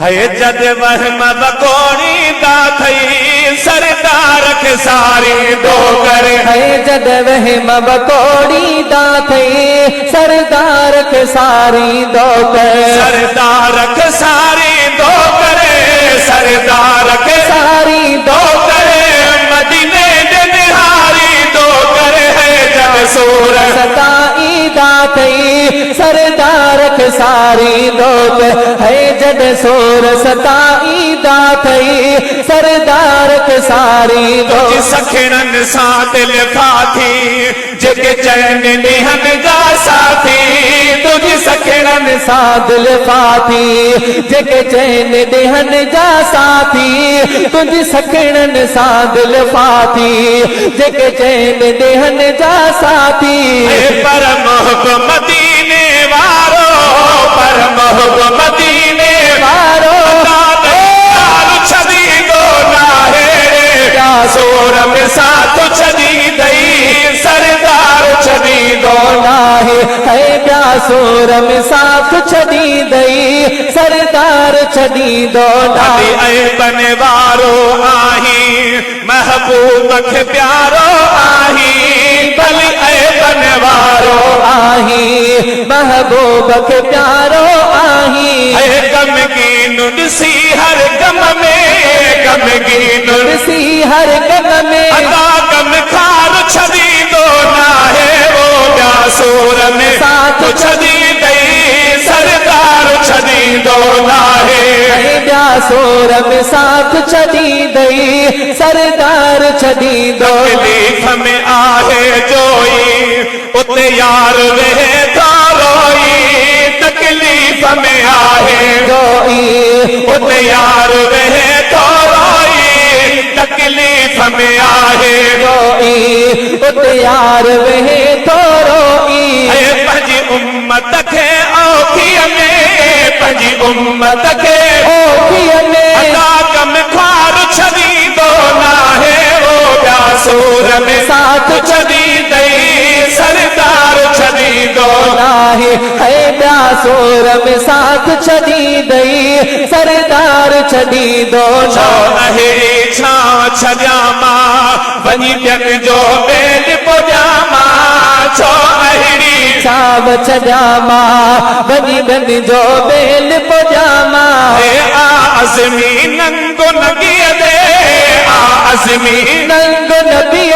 هي جڏ وهم وڪوڙيندا ٿئي، سردار کي ساريندو ڪر. هي جڏ وهم وڪوڙيندا ٿئي، سردار کي ساريندو ڪر. سردار کي ساريندو ڪر، سردار کي ساريندو ڪر، مديني ڏي نهاريندو ڪر. هي جڏ سور ستائيندا ٿئي، سردار کي ساريندو ڪر. هي جڏ سور ستائيندا ٿئي، سردار کي ساريندو. تنهنجي سکڻن سان دل ڦاٿي، جيڪي چئن ڏينهن جا ساٿي. تنهنجي سکڻن سان دل ڦاٿي، جيڪي چئن ڏينهن جا ساٿي. تنهنجي سکڻن سان دل ڦاٿي، جيڪي چئن ڏينهن جا ساٿي. پر محب مديني وارو، پر محب مديني وارو ڇڏيندو ناهي. سور ۾ ساٿ ڇڏيندئي، سردار ڇڏيندو ناهي. هي ٻيا سور ۾ ساٿ ڇڏيندئي، سردار ڇڏيندو ناهي. ناهي. عيبن وارو آهين، محبوب کي پيارو آهين. ڀلي عيبن وارو آهين، محبوب کي پيارو آهين. ۽ غمگين ڏسي هر غم ۾، غمگين ڏسي هر غم ۾، ادا غم خار ڇڏيندو ناهي. او ٻيا سور ۾ ساٿ ڇڏيندئي، سردار ڇڏيندو ناهي. ۽ ٻيا سور ۾ ساٿ ڇڏيندئي، سردار ڇڏيندو. تڪليف ۾ آهي جوئي، اتي يار ويهي ٿو روئي. تڪليف ۾ آهي جوئي، اتي يار ويهي ٿو روئي. تڪليف ۾ آهي جوئي، اتي يار ويهي ٿو روئي. ۽ پنهنجي امت کي اوکيءَ ۾، پنهنجي امت کي اوکيءَ ۾، ادا غم خوار ڇڏيندو ناهي. او ٻيا سور ۾ ساٿ ڇڏيندئي، سردار ڇڏيندو ناهي. هي ٻيا سور ۾ ساٿ ڇڏيندئي، سردار ڇڏيندو. ڇو اهڙي ڇانو ڇڏيان مان، وڃي ٻين جو ٻيل پڄان مان؟ ڇو اهڙي ڇانو ڇڏيان مان، وڃي ٻين جو ٻيل پڄان مان؟ هي آ عظمي ننگ نبيءَ تي، آ عظمي ننگ نبي.